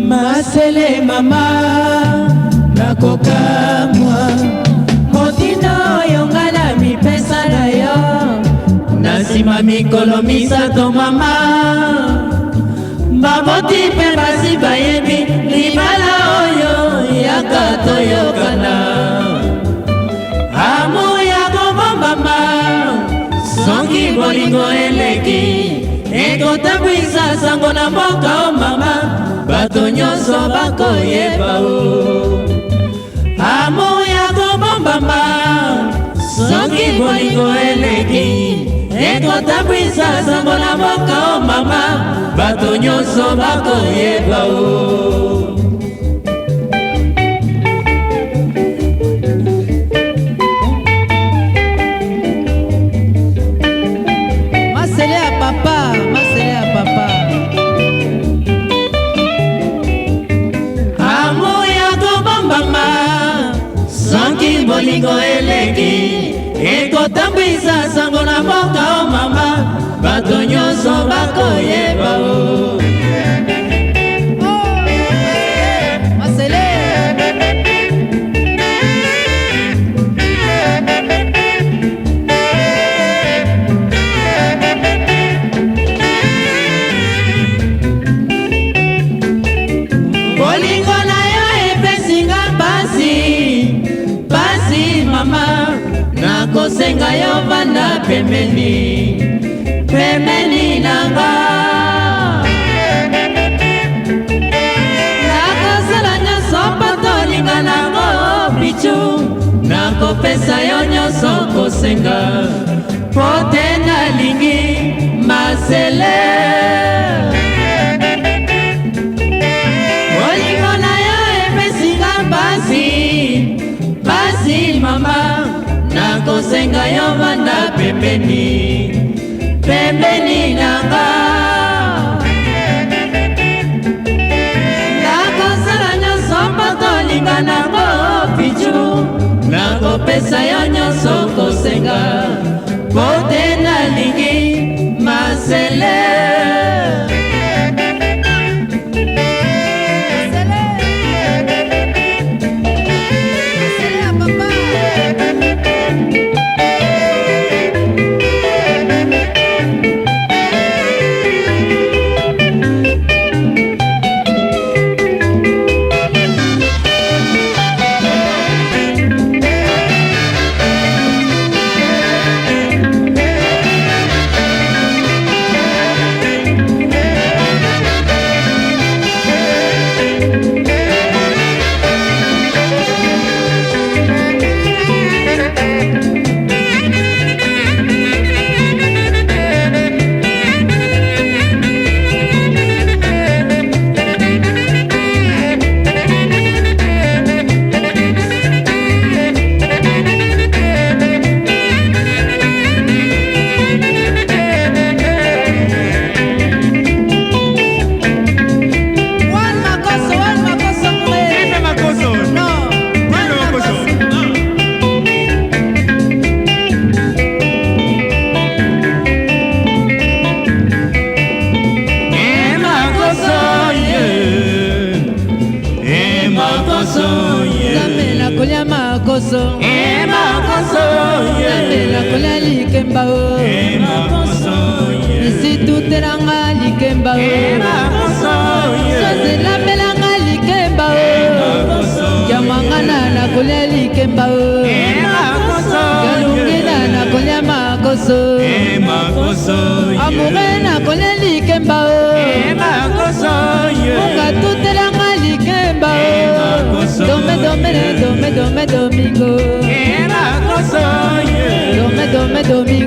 Masele mama nakokamwa motindo oyo nga na mipesa na yo na nsima mikolo misato mama baboti mpe basi bayebi libala oyo yaka toyokana amour ya kobombama soki bolingo eleki ekotambwisa sango na mboka o mama bato nyonso bakoyeba o amour ya kobombama soki bolingo eleki ekotambwisa sango na mboka o mama bato nyonso bakoyeba o Masele ya papa, masele ya papa. Amour ya kobombama soki bolingo eleki ekotambwisa sango na mboka o mama bato nyonso bakoyeba o Masele. Bolingo na yo epesinga pasi pasi mama nakosenga yo vanda pembeni pembeni na nga nakosala nyonso mpo tolinga nango pichu nakopesa yo nyonso kosenga mpo te nalingi masele bolingo na yo epesinga pasi pasi mama nakosenga yo vanda pembeni pembeni na nga nakosala nyonso mpo tolinga nango pichu nakopesa yo nyonso kosenga mpo te nalingi masele. Masele ya papa. One makoso, one makoso mre. Triple makoso. No, one Triple makoso. makoso. Emakoso ye, emakoso ye, Nzambe nakolia makoso. Emakoso ye, Nzambe nakolia likemba o. Emakoso ye, Isitutelanga likemba o. Emakoso ye, Sozelambelanga likemba o. Kiamangana nakolia likemba o. Emakoso Kalungina ye, nakolia makoso. Emakoso ye, Amoure nakolia likemba o. Emakoso ye, Munga tutelanga likemba o. Dome dome dome dome domingo. Emakoso ye, Dome dome domingo.